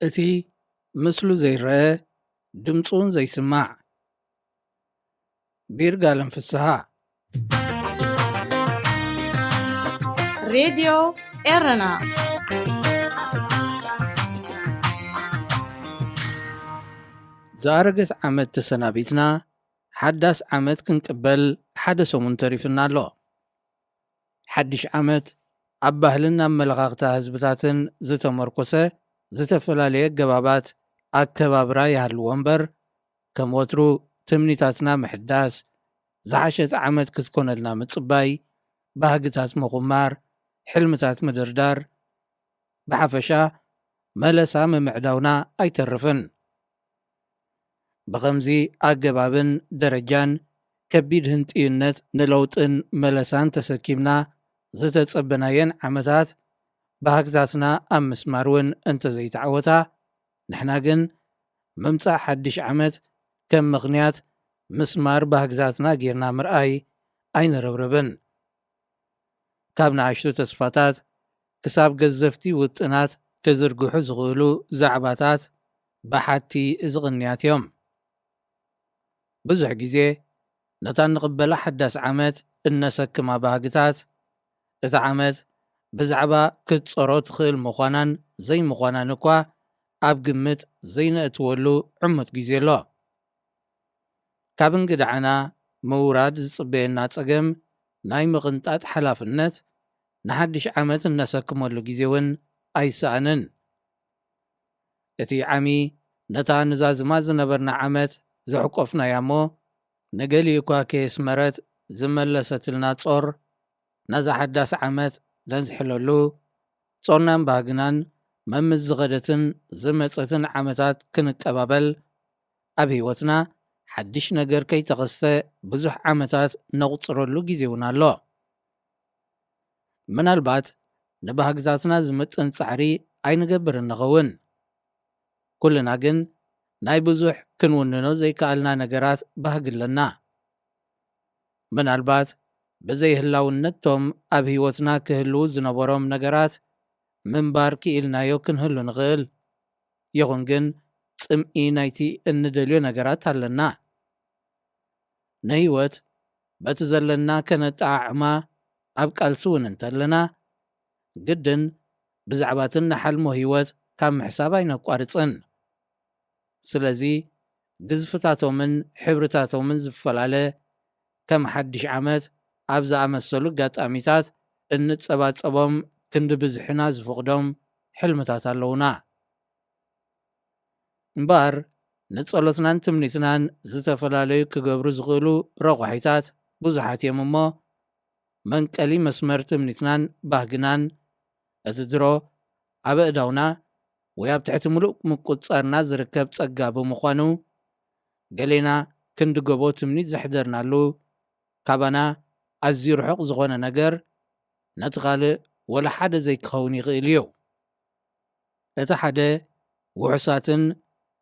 እቲ ምስሉ ዘይረአ፣ ድምፁን ዘይስማዕ። ቢርጋለም ፍስሃ። ሬድዮ ኤረና። ዝኣረገት ዓመት ተሰናቢትና፣ ሓዳስ ዓመት ክንቅበል ሓደ ሰሙን ተሪፍና ኣሎ። ሓድሽ ዓመት ኣብ ባህልን ኣመለኻኽታ ህዝብታትን ዝተመርኮሰ ዝተፈላለየ ኣገባባት ኣከባብራ ይሃልዎ እምበር፣ ከም ወትሩ ትምኒታትና ምሕዳስ፣ ዝሓሸት ዓመት ክትኮነልና ምጽባይ፣ ባህግታት ምኹማር፣ ሕልምታት ምድርዳር፣ ብሓፈሻ መለሳ ምምዕዳውና ኣይተርፍን። ብኸምዚ ኣገባብን ደረጃን ከቢድ ህንጥዩነት ንለውጥን መለሳን ተሰኪምና ዝተጸበናየን ዓመታት፣ ባህግታትና ኣብ ምስማር እውን እንተዘይተዓወታ፣ ንሕና ግን ምምጻእ ሓድሽ ዓመት ከም ምኽንያት ምስማር ባህግታትና ጌርና ምርኣይ ኣይንርብርብን። ካብ ንኣሽቱ ተስፋታት ክሳብ ገዘፍቲ ውጥናት ክዝርግሑ ዝኽእሉ ዛዕባታት ብሓቲ ዝቕንያት እዮም። ብዙሕ ግዜ ነታ እንቕበላ ሓዳስ ዓመት እነሰክማ ባህግታት፣ እታ ዓመት ብዛዕባ ክትጸሮ ትኽእል ምዃናን ዘይምዃናን እኳ ኣብ ግምት ዘይነእትወሉ ዕሙት ግዜ ኣሎ። ካብ እንግድዓና ምውራድ ዝጽበየና ጸገም ናይ ምቕንጣጥ ሓላፍነት ንሓድሽ ዓመት እነሰክመሉ ግዜ እውን ኣይሰኣንን። እቲ ዓሚ ነታ ንዛዝማ ዝነበርና ዓመት ዘሕቆፍናያ እሞ፣ ንገሊኡ እኳ ከየስመረት ዝመለሰትልና ጾር፣ ነዛ ሓዳስ ዓመት ነዝሕለሉ፣ ጾርናን ባህግናን መምስ ዝኸደትን ዝመጸትን ዓመታት ክንቀባበል፣ ኣብ ህይወትና ሓድሽ ነገር ከይተኸስተ ብዙሕ ዓመታት ነቑጽረሉ ግዜ እውን ኣሎ። ምናልባት ንባህግታትና ዝምጥን ጻዕሪ ኣይንገብርን ንኸውን። ኩልና ግን ናይ ብዙሕ ክንውንኖ ዘይከኣልና ነገራት ባህጊ ኣለና። ምናልባት ብዘይ ህላውነቶም ኣብ ህይወትና ክህልዉ ዝነበሮም ነገራት ምንባር ክኢልናዮ ክንህሉ ንኽእል። ይኹን ግን ጽምኢ ናይቲ እንደልዮ ነገራት ኣለና። ንህይወት በቲ ዘለና ከነጠዓዕማ ኣብ ቃልሲ እውን እንተለና፣ ግድን ብዛዕባትን ንሓልሞ ህይወት ካብ ምሕሳብ ኣይነቋርጽን። ስለዚ ግዝፍታቶምን ሕብርታቶምን ዝፈላለ፣ ከም ሓድሽ ዓመት ኣብ ዝኣመሰሉ ኣጋጣሚታት እንጸባጸቦም ክንዲ ብዝሕና ዝፍቕዶም ሕልምታት ኣለዉና። እምበኣር ንጸሎትናን ትምኒትናን ዝተፈላለዩ ክገብሩ ዝኽእሉ ረቑሒታት ብዙሓት እዮም እሞ፣ መንቀሊ መስመር ትምኒትናን ባህግናን፣ እቲ ድሮ ኣብ ኣእዳውና ወይ ኣብ ትሕቲ ምሉእ ምቁጽጻርና ዝርከብ ጸጋ ብምዃኑ፣ ገሌና ክንዲ ጎቦ ትምኒት ዘሕደርናሉ፣ ካባና ኣዝዩ ርሑቕ ዝኾነ ነገር፣ ነቲ ካልእ ወላ ሓደ ዘይክኸውን ይኽእል እዩ። እቲ ሓደ ውሑሳትን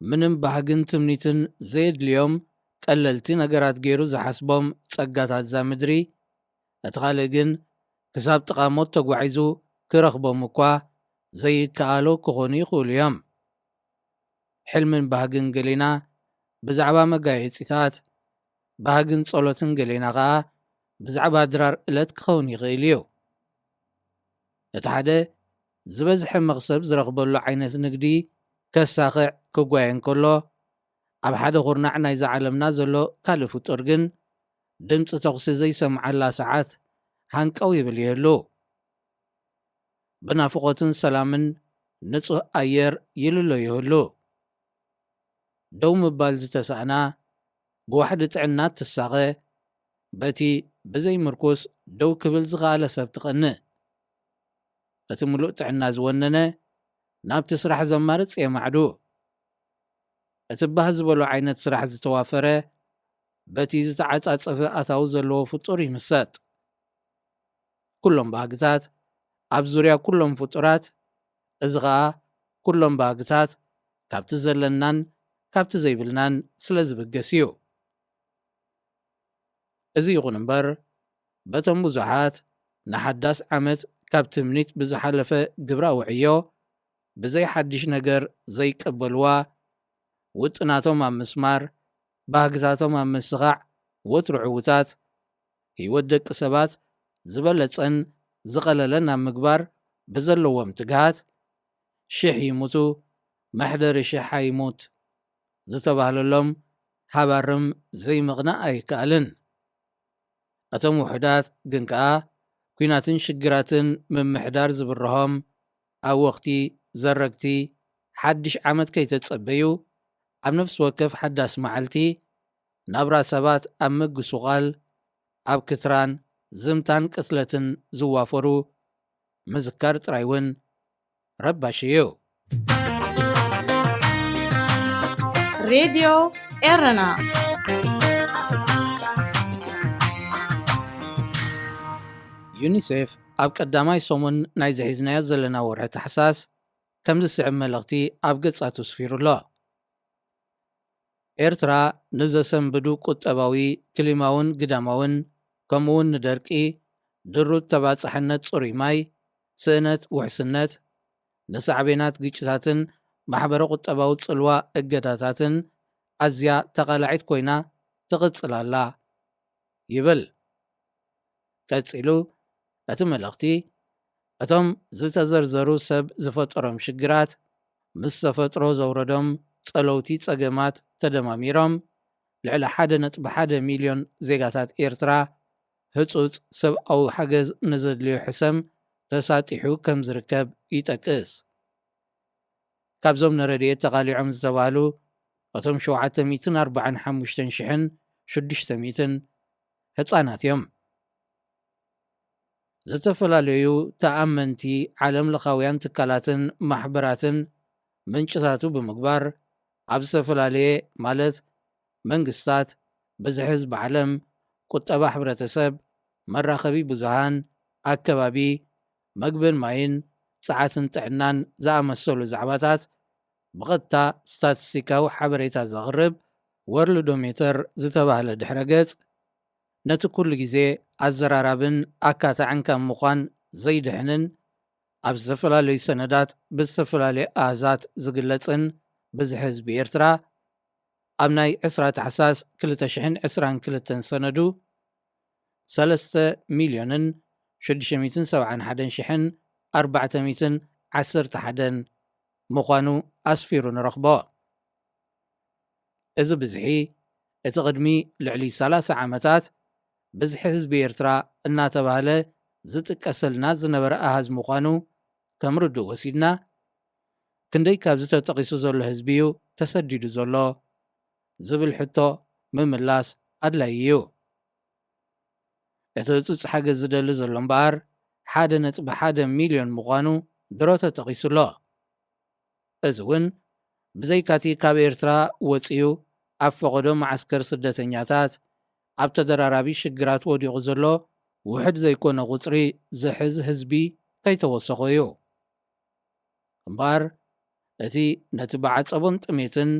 ምንም ባህግን ትምኒትን ዘየድልዮም ቀለልቲ ነገራት ገይሩ ዝሓስቦም ጸጋታት እዛ ምድሪ፣ እቲ ካልእ ግን ክሳብ ጥቓ ሞት ተጓዒዙ ክረኽቦም እኳ ዘይከኣሎ ክኾኑ ይኽእሉ እዮም። ሕልምን ባህግን ገሌና ብዛዕባ መጋየጺታት፣ ባህግን ጸሎትን ገሌና ኸኣ ብዛዕባ ድራር እለት ክኸውን ይኽእል እዩ። እቲ ሓደ ዝበዝሐ መኽሰብ ዝረኽበሉ ዓይነት ንግዲ ከሳኽዕ ክጓየ እንከሎ፣ ኣብ ሓደ ኹርናዕ ናይዛ ዓለምና ዘሎ ካልእ ፍጡር ግን ድምጺ ተኹሲ ዘይሰምዓላ ሰዓት ሃንቀው ይብል ይህሉ። ብናፍቖትን ሰላምን ንጹህ ኣየር ይልሎ ይህሉ። ደው ምባል ዝተሳእና፣ ብዋሕዲ ጥዕና እትሳቐ፣ በቲ ብዘይ ምርኩስ ደው ክብል ዝኸኣለ ሰብ ትቐንእ። እቲ ምሉእ ጥዕና ዝወነነ፣ ናብቲ ስራሕ ዘማርጽ የማዕዱ። እቲ ባህ ዝበሎ ዓይነት ስራሕ ዝተዋፈረ፣ በቲ ዝተዓጻጸፈ ኣታዊ ዘለዎ ፍጡር ይምሰጥ። ኩሎም ባህግታት ኣብ ዙርያ ኩሎም ፍጡራት፣ እዚ ኸኣ ኩሎም ባህግታት ካብቲ ዘለናን ካብቲ ዘይብልናን ስለ ዝብገስ እዩ። እዚ ይኹን እምበር፣ በቶም ብዙሓት ንሓዳስ ዓመት ካብ ትምኒት ብዝሓለፈ ግብራዊ ዕዮ፣ ብዘይ ሓድሽ ነገር ዘይቀበልዋ፣ ውጥናቶም ኣብ ምስማር፣ ባህግታቶም ኣብ ምስኻዕ ወትሩ ዕዉታት፣ ህይወት ደቂ ሰባት ዝበለጸን ዝቐለለን ኣብ ምግባር ብዘለዎም ትግሃት፣ ሽሕ ይሙቱ መሕደሪ ሽሕ ኣይሙት ዝተባህለሎም ሃባርም ዘይምቕናእ ኣይከኣልን። እቶም ውሑዳት ግን ከኣ ኲናትን ሽግራትን ምምሕዳር ዝብርሆም፣ ኣብ ወቕቲ ዘረግቲ ሓድሽ ዓመት ከይተጸበዩ፣ ኣብ ነፍሲ ወከፍ ሓዳስ መዓልቲ ናብራ ሰባት ኣብ ምግሱቓል፣ ኣብ ክትራን ዝምታን ቅትለትን ዝዋፈሩ ምዝካር ጥራይ እውን ረባሺ እዩ። ሬድዮ ኤረና። ዩኒሴፍ ኣብ ቀዳማይ ሰሙን ናይ ዝሒዝናዮ ዘለና ወርሒ ታሕሳስ ከም ዝስዕብ መልእኽቲ ኣብ ገጻቱ ስፊሩ ኣሎ። ኤርትራ ንዘሰንብዱ ቁጠባዊ፣ ክሊማውን ግዳማውን፣ ከምኡውን ንደርቂ፣ ድሩት ተባጻሕነት ጽሩይ ማይ፣ ስእነት ውሕስነት፣ ንሳዕቤናት ግጭታትን ማሕበረ ቁጠባዊ ጽልዋ እገዳታትን ኣዝያ ተቓላዒት ኮይና ትቕጽል ኣላ ይብል። ቀጺሉ እቲ መልእኽቲ፣ እቶም ዝተዘርዘሩ ሰብ ዝፈጠሮም ሽግራት ምስ ተፈጥሮ ዘውረዶም ጸለውቲ ጸገማት ተደማሚሮም ልዕሊ ሓደ ነጥቢ ሓደ ሚልዮን ዜጋታት ኤርትራ ህጹጽ ሰብኣዊ ሓገዝ ንዘድልዮ ሕሰም ተሳጢሑ ከም ዝርከብ ይጠቅስ። ካብዞም ንረድኤት ተቓሊዖም ዝተባህሉ እቶም ሸውዓተ ሚእትን ኣርባዓን ሓሙሽተን ሽሕን ሽዱሽተ ሚእትን ህጻናት እዮም። ዝተፈላለዩ ተኣመንቲ ዓለም ለኻውያን ትካላትን ማሕበራትን ምንጭታቱ ብምግባር ኣብ ዝተፈላለየ ማለት መንግስታት፣ ብዝሒ ህዝቢ ዓለም፣ ቁጠባ ሕብረተሰብ፣ መራኸቢ ብዙሃን፣ ኣከባቢ፣ መግብን ማይን፣ ጸዓትን ጥዕናን ዝኣመሰሉ ዛዕባታት ብቐጥታ ስታቲስቲካዊ ሓበሬታ ዘቕርብ ወርልዶሜተር ዝተባህለ ድሕረ ገጽ ነቲ ኩሉ ግዜ ኣዘራራብን ኣካታዕን ካብ ምዃን ዘይድሕንን ኣብ ዝተፈላለዩ ሰነዳት ብዝተፈላለየ ኣሃዛት ዝግለጽን ብዝሒ ህዝቢ ኤርትራ ኣብ ናይ ዕስራ ታሕሳስ ክልተ ሽሕን ዕስራን ክልተን ሰነዱ ሰለስተ ሚልዮንን ሽዱሽተ ሚእትን ሰብዓን ሓደን ሽሕን ኣርባዕተ ሚእትን ዓሰርተ ሓደን ምዃኑ ኣስፊሩ ንረኽቦ። እዚ ብዝሒ እቲ ቅድሚ ልዕሊ ሰላሳ ዓመታት ብዝሒ ህዝቢ ኤርትራ እናተባህለ ዝጥቀሰልና ዝነበረ ኣሃዝ ምዃኑ ከም ርዱእ ወሲድና፣ ክንደይ ካብዚ ተጠቒሱ ዘሎ ህዝቢ እዩ ተሰዲዱ ዘሎ ዝብል ሕቶ ምምላስ ኣድላዪ እዩ። እቲ ህጹጽ ሓገዝ ዝደሊ ዘሎ እምበኣር ሓደ ነጥቢ ሓደ ሚልዮን ምዃኑ ድሮ ተጠቒሱ ኣሎ። እዚ እውን ብዘይካቲ ካብ ኤርትራ ወጺኡ ኣብ ፈቐዶ መዓስከር ስደተኛታት ኣብ ተደራራቢ ሽግራት ወዲቑ ዘሎ ውሑድ ዘይኮነ ቁጽሪ ዝሕዝ ህዝቢ ከይተወሰኾ እዩ። እምበኣር እቲ ነቲ ብዓጸቦን ጥሜትን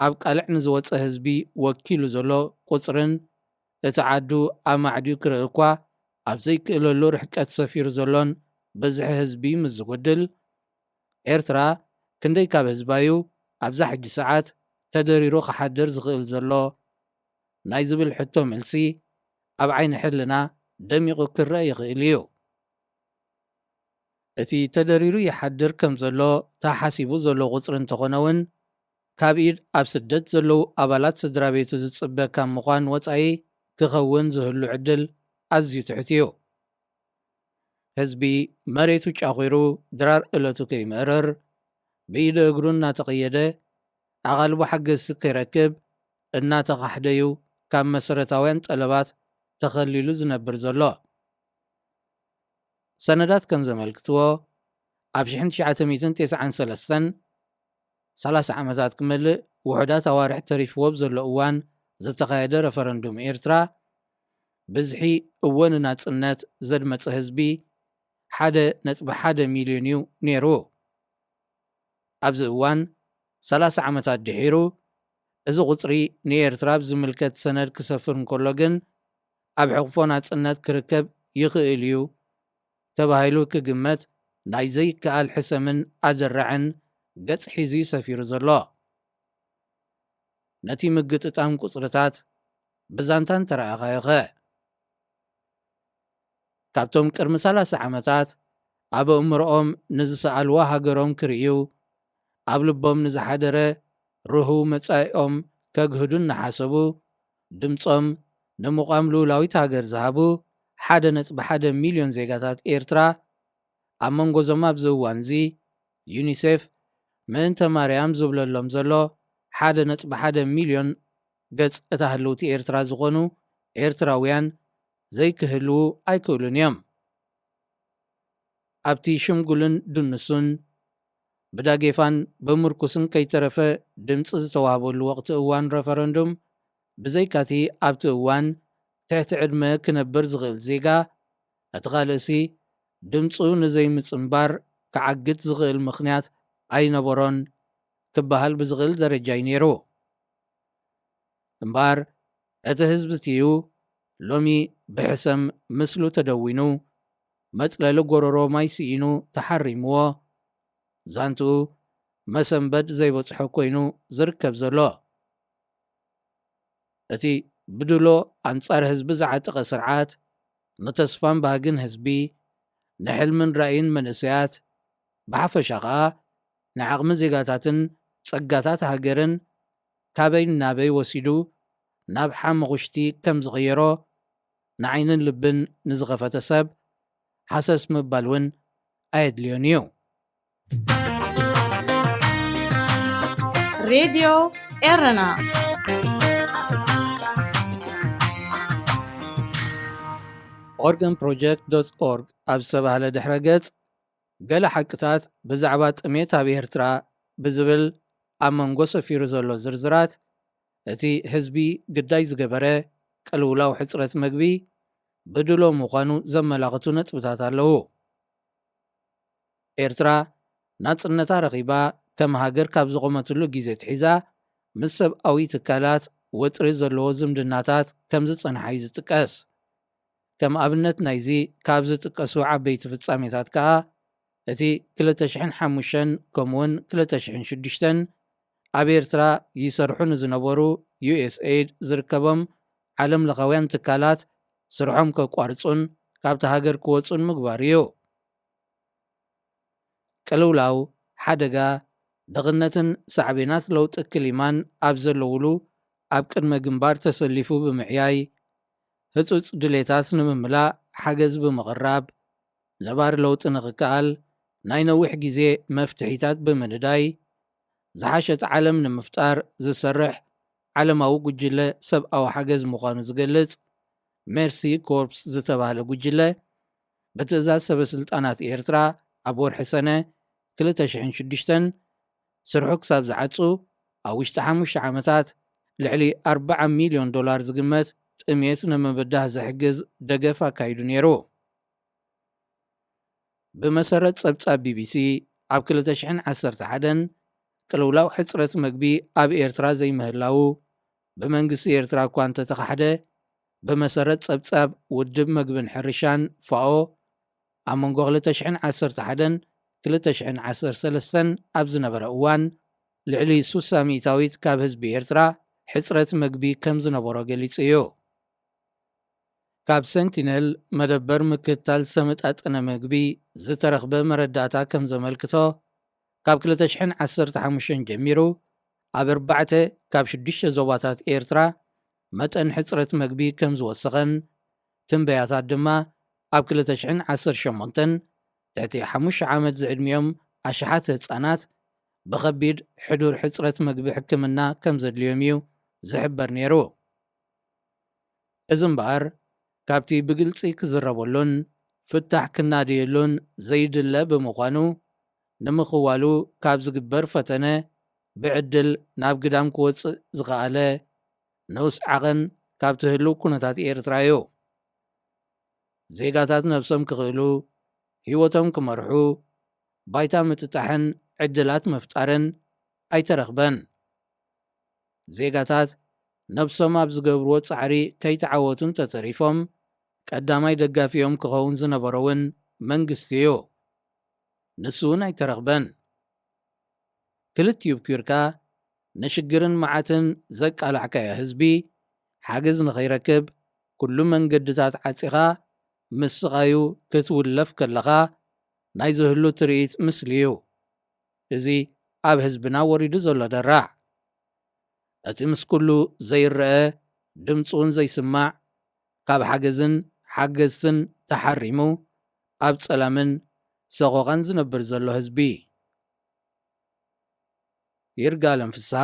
ኣብ ቃልዕ ንዝወጸ ህዝቢ ወኪሉ ዘሎ ቁጽርን እቲ ዓዱ ኣማዕድዩ ክርኢ እኳ ኣብ ዘይክእለሉ ርሕቀት ሰፊሩ ዘሎን ብዝሒ ህዝቢ ምስ ዝጎድል፣ ኤርትራ ክንደይ ካብ ህዝባዩ ኣብዛ ሕጂ ሰዓት ተደሪሩ ክሓድር ዝኽእል ዘሎ ናይ ዝብል ሕቶ መልሲ ኣብ ዓይኒ ሕልና ደሚቑ ክረአ ይኽእል እዩ። እቲ ተደሪሩ ይሓድር ከም ዘሎ ተሓሲቡ ዘሎ ቁጽሪ እንተኾነ እውን፣ ካብ ኢድ ኣብ ስደት ዘለዉ ኣባላት ስድራ ቤቱ ዝጽበ ካብ ምዃን ወጻኢ ክኸውን ዝህሉ ዕድል ኣዝዩ ትሑት እዩ። ህዝቢ መሬቱ ጫኺሩ ድራር እለቱ ከይምእርር፣ ብኢደ እግሩ እናተቐየደ፣ ኣቓልቦ ሓገዝቲ ከይረክብ፣ እናተኻሕደዩ ካብ መሰረታውያን ጠለባት ተኸሊሉ ዝነብር ዘሎ። ሰነዳት ከም ዘመልክትዎ፣ ኣብ ሽሕን ትሽዓተ ሚእትን ተስዓን ሰለስተን፣ ሰላሳ ዓመታት ክመልእ ውሑዳት ኣዋርሕ ተሪፍዎ ኣብ ዘሎ እዋን ዝተኻየደ ረፈረንዱም ኤርትራ፣ ብዝሒ እወ ንናጽነት ዘድመጸ ህዝቢ ሓደ ነጥቢ ሓደ ሚልዮን እዩ ነይሩ። ኣብዚ እዋን፣ ሰላሳ ዓመታት ድሒሩ፣ እዚ ቁጽሪ ንኤርትራ ኣብ ዝምልከት ሰነድ ክሰፍር እንከሎ ግን፣ ኣብ ሕቕፎ ናጽነት ክርከብ ይኽእል እዩ ተባሂሉ ክግመት ናይ ዘይከኣል ሕሰምን ኣደራዕን ገጽ ሒዙ እዩ ሰፊሩ ዘሎ። ነቲ ምግጥጣም ቁጽርታት ብዛንታ እንተረኣኻዮኸ? ካብቶም ቅድሚ ሰላሳ ዓመታት ኣብ ኣእምሮኦም ንዝሰኣልዋ ሃገሮም ክርእዩ፣ ኣብ ልቦም ንዝሓደረ ርሁው መጻኢኦም ከግህዱ እናሓሰቡ፣ ድምጾም ንምቋም ልኡላዊት ሃገር ዝሃቡ ሓደ ነጥቢ ሓደ ሚልዮን ዜጋታት ኤርትራ፣ ኣብ መንጎ እዞም ኣብዚ እዋንዚ ዩኒሴፍ ምእንተ ማርያም ዝብለሎም ዘሎ ሓደ ነጥቢ ሓደ ሚልዮን ገጽ እታ ህልውቲ ኤርትራ ዝኾኑ ኤርትራውያን ዘይክህልዉ ኣይክእሉን እዮም። ኣብቲ ሽምጉልን ድንሱን ብዳጌፋን ብምርኩስን ከይተረፈ ድምጺ ዝተዋህበሉ ወቕቲ እዋን ረፈረንዱም፣ ብዘይካቲ ኣብቲ እዋን ትሕቲ ዕድመ ክነብር ዝኽእል ዜጋ፣ እቲ ካልእሲ ድምጹ ንዘይምጽንባር ክዓግት ዝኽእል ምኽንያት ኣይነበሮን ክበሃል ብዝኽእል ደረጃ እዩ ነይሩ። እምበኣር እቲ ህዝቢ እቲ እዩ ሎሚ ብሕሰም ምስሉ ተደዊኑ፣ መጽለሊ ጎረሮ ማይ ስኢኑ ተሓሪምዎ፣ ዛንትኡ መሰንበድ ዘይበጽሖ ኮይኑ ዝርከብ ዘሎ። እቲ ብድሎ ኣንጻር ህዝቢ ዝዓጠቐ ስርዓት፣ ንተስፋን ባህግን ህዝቢ፣ ንሕልምን ራእይን መንእሰያት፣ ብሓፈሻ ኸኣ ንዓቕሚ ዜጋታትን ጸጋታት ሃገርን ካበይ ናበይ ወሲዱ ናብ ሓመኹሽቲ ከም ዝቕየሮ፣ ንዓይንን ልብን ንዝኸፈተ ሰብ ሃሰስ ምባል እውን ኣየድልዮን እዩ። ሬድዮ ኤረና። Organ Project dot org ኣብ ዝተባህለ ድሕረ ገጽ፣ ገለ ሓቅታት ብዛዕባ ጥሜት ኣብ ኤርትራ ብዝብል ኣብ መንጎ ሰፊሩ ዘሎ ዝርዝራት፣ እቲ ህዝቢ ግዳይ ዝገበረ ቅልውላው ሕጽረት መግቢ ብድሎ ምዃኑ ዘመላኽቱ ነጥብታት ኣለዉ። ኤርትራ ናጽነታ ረኺባ ከም ሃገር ካብ ዝቖመትሉ ግዜ ትሒዛ፣ ምስ ሰብኣዊ ትካላት ወጥሪ ዘለዎ ዝምድናታት ከም ዝጸንሓ እዩ ዝጥቀስ። ከም ኣብነት ናይዚ ካብ ዝጥቀሱ ዓበይቲ ፍጻሜታት ከኣ፣ እቲ ክልተ ሽሕን ሓሙሽተን ከምኡውን ክልተ ሽሕን ሽዱሽተን ኣብ ኤርትራ ይሰርሑ ንዝነበሩ ዩ ኤስ ኤይድ ዝርከቦም ዓለም ለኻውያን ትካላት ስርሖም ከቋርጹን ካብቲ ሃገር ክወጹን ምግባሩ እዩ። ቅልውላው፣ ሓደጋ፣ ድኽነትን ሳዕቤናት ለውጢ ክሊማን ኣብ ዘለውሉ ኣብ ቅድመ ግንባር ተሰሊፉ ብምዕያይ፣ ህጹጽ ድሌታት ንምምላእ ሓገዝ ብምቕራብ፣ ነባሪ ለውጢ ንኽከኣል ናይ ነዊሕ ግዜ መፍትሒታት ብምንዳይ፣ ዝሓሸት ዓለም ንምፍጣር ዝሰርሕ ዓለማዊ ጉጅለ ሰብኣዊ ሓገዝ ምዃኑ ዝገልጽ ሜርሲ ኮርፕስ ዝተባህለ ጉጅለ፣ ብትእዛዝ ሰበ ስልጣናት ኤርትራ ኣብ ወርሒ ሰነ ክልተ ሽሕን ሽዱሽተን ስርሑ ክሳብ ዝዓጹ፣ ኣብ ውሽጢ ሓሙሽተ ዓመታት ልዕሊ ኣርብዓ ሚልዮን ዶላር ዝግመት ጥሜት ንምብዳህ ዝሕግዝ ደገፍ ኣካይዱ ነይሩ። ብመሰረት ጸብጻብ ቢ ቢ ሲ፣ ኣብ ክልተ ሽሕን ዓሰርተ ሓደን ቅልውላው ሕጽረት መግቢ ኣብ ኤርትራ ዘይምህላዉ ብመንግስቲ ኤርትራ እኳ እንተተኻሕደ፣ ብመሰረት ጸብጻብ ውድብ መግብን ሕርሻን፣ ፋኦ፣ ኣብ መንጎ ክልተ ሽሕን ዓሰርተ ሓደን ክልተ ሽሕን ዓሰርተ ሰለስተን ኣብ ዝነበረ እዋን፣ ልዕሊ ሱሳ ሚእታዊት ካብ ህዝቢ ኤርትራ ሕጽረት መግቢ ከም ዝነበሮ ገሊጹ እዩ። ካብ ሰንቲነል መደበር ምክትታል ዝተመጣጠነ መግቢ ዝተረኽበ መረዳእታ ከም ዘመልክቶ፣ ካብ ክልተ ሽሕን ዓሰርተ ሓሙሽተን ጀሚሩ ኣብ ኣርባዕተ ካብ ሽዱሽተ ዞባታት ኤርትራ መጠን ሕጽረት መግቢ ከም ዝወሰኸን፣ ትንበያታት ድማ ኣብ ክልተ ሽሕን ዓሰርተ ሸሞንተን ትሕቲ ሓሙሽተ ዓመት ዝዕድሚኦም ኣሽሓት ህጻናት ብኸቢድ ሕዱር ሕጽረት መግቢ ሕክምና ከም ዘድልዮም እዩ ዝሕበር ነይሩ። እዚ እምበኣር፣ ካብቲ ብግልጺ ክዝረበሉን ፍታሕ ክናደየሉን ዘይድለ ብምዃኑ፣ ንምኽዋሉ ካብ ዝግበር ፈተነ ብዕድል ናብ ግዳም ክወጽእ ዝኸኣለ ንኡስ ዓቐን ካብቲ ህሉው ኩነታት ኤርትራ እዩ። ዜጋታት ነብሶም ክኽእሉ፣ ህይወቶም ክመርሑ፣ ባይታ ምጥጣሕን ዕድላት ምፍጣርን ኣይተረኽበን። ዜጋታት ነብሶም ኣብ ዝገብርዎ ጻዕሪ ከይተዓወቱ እንተተሪፎም፣ ቀዳማይ ደጋፊኦም ክኸውን ዝነበሮ እውን መንግስቲ እዩ። ንሱ እውን ኣይተረኽበን። ክልቲኡ ብኪርካ ንሽግርን መዓትን ዘቃላዕካዮ ህዝቢ ሓገዝ ንኸይረክብ ኩሉ መንገድታት ዓጺኻ ምስ ስቓዩ ክትውለፍ ከለኻ ናይ ዝህሉ ትርኢት ምስሊ'ዩ። እዚ ኣብ ህዝብና ወሪዱ ዘሎ ደራዕ። እቲ ምስ ኩሉ ዘይረኣ፣ ድምጹ እውን ዘይስማዕ፣ ካብ ሓገዝን ሓገዝትን ተሓሪሙ ኣብ ጸላምን ሰቖቓን ዝነብር ዘሎ ህዝቢ። ይርጋለም ፍስሃ።